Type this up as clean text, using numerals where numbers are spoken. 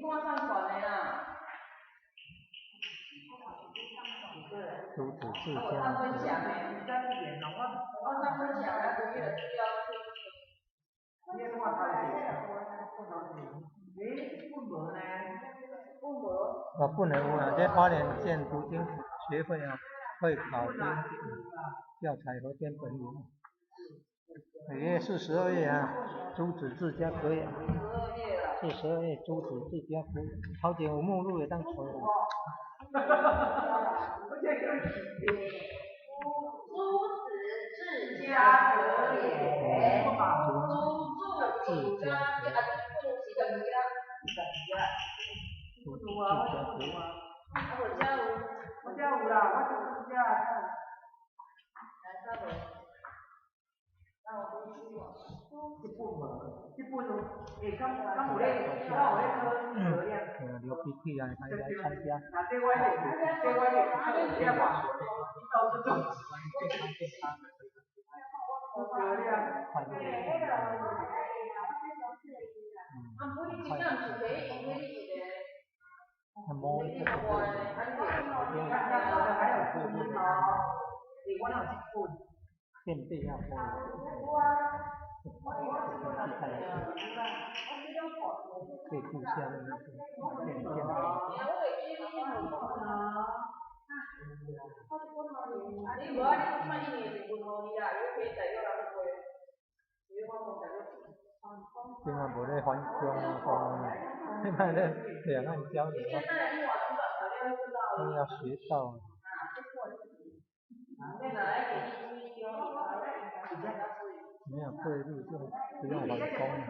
你看上傳的啦。朱子治我家上分享的，我上分享的，昨日的资料。本無。哦，本的有啦，這花蓮縣讀經學會啊，會考經教材和編本有。哎，42頁啊，朱子治家格言。42頁朱子治家格言，頭前有目錄會當揣。朱子治家格言。朱子治家格言。朱子治家格言。啊，我遮有。我遮有啦，我就是遮。來，啥無？這本無，這本有，欸，敢敢有咧，敢有咧考核驗？流鼻涕啊，還來參加。那這我是，這我是，這我，到處做。快樂。啊，不，你真正是摕用彼個。他摸這個。墊背要摸。背部下面那個墊墊。你無啊？你看伊是文予你啦，你摕材料人去現在無咧反中講，現在咧兩岸交流，都要學到。沒有對立就不用反攻了。